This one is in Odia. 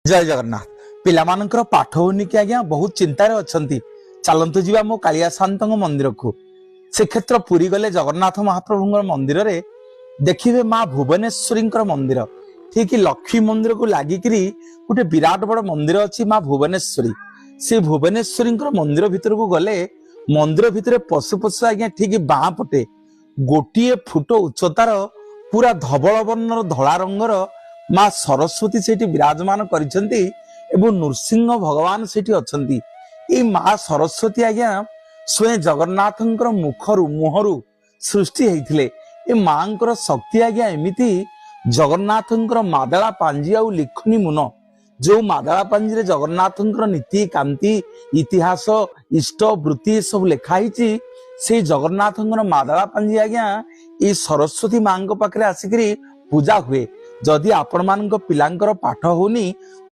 ଜୟ ଜଗନ୍ନାଥ। ପିଲାମାନଙ୍କର ପାଠ ହଉନି କି ଆଜ୍ଞା, ବହୁତ ଚିନ୍ତାରେ ଅଛନ୍ତି? ଚାଲନ୍ତୁ ଯିବା ମୋ କାଳିଆ ସାନ୍ତଙ୍କ ମନ୍ଦିରକୁ। ଶ୍ରୀକ୍ଷେତ୍ର ପୁରୀ ଗଲେ ଜଗନ୍ନାଥ ମହାପ୍ରଭୁଙ୍କର ମନ୍ଦିରରେ ଦେଖିବେ ମା ଭୁବନେଶ୍ୱରୀଙ୍କର ମନ୍ଦିର। ଠିକ ଲକ୍ଷ୍ମୀ ମନ୍ଦିରକୁ ଲାଗିକିରି ଗୋଟେ ବିରାଟ ବଡ ମନ୍ଦିର ଅଛି, ମା ଭୁବନେଶ୍ୱରୀ। ସେ ଭୁବନେଶ୍ୱରୀଙ୍କର ମନ୍ଦିର ଭିତରକୁ ଗଲେ, ମନ୍ଦିର ଭିତରେ ପଶୁ ପଶୁ ଆଜ୍ଞା ଠିକ ବାଁ ପଟେ 1 ଫୁଟ ଉଚ୍ଚତାର ପୁରା ଧବଳ ବର୍ଣ୍ଣର ଧଳା ରଙ୍ଗର ମା ସରସ୍ୱତୀ ସେଇଠି ବିରାଜମାନ କରିଛନ୍ତି ଏବଂ ନୃସିଂହ ଭଗବାନ ସେଇଠି ଅଛନ୍ତି। ଏଇ ମା ସରସ୍ୱତୀ ଆଜ୍ଞା ସ୍ୱୟଂ ଜଗନ୍ନାଥଙ୍କର ମୁଖରୁ, ମୁହଁରୁ ସୃଷ୍ଟି ହେଇଥିଲେ। ଏ ମାଙ୍କର ଶକ୍ତି ଆଜ୍ଞା ଏମିତି, ଜଗନ୍ନାଥଙ୍କର ମାଦଳା ପାଞ୍ଜି ଆଉ ଲିଖନୀ ମୁନ, ଯୋଉ ମାଦଳା ପାଞ୍ଜିରେ ଜଗନ୍ନାଥଙ୍କର ନୀତି କାନ୍ତି, ଇତିହାସ, ଇଷ୍ଟ ବୃତ୍ତି ସବୁ ଲେଖା ହେଇଛି, ସେଇ ଜଗନ୍ନାଥଙ୍କର ମାଦଳା ପାଞ୍ଜି ଆଜ୍ଞା ଏଇ ସରସ୍ୱତୀ ମାଙ୍କ ପାଖରେ ଆସିକିରି ପୂଜା ହୁଏ। ଯଦି ଆପଣମାନଙ୍କ ପିଲାଙ୍କର ପାଠ ହଉନି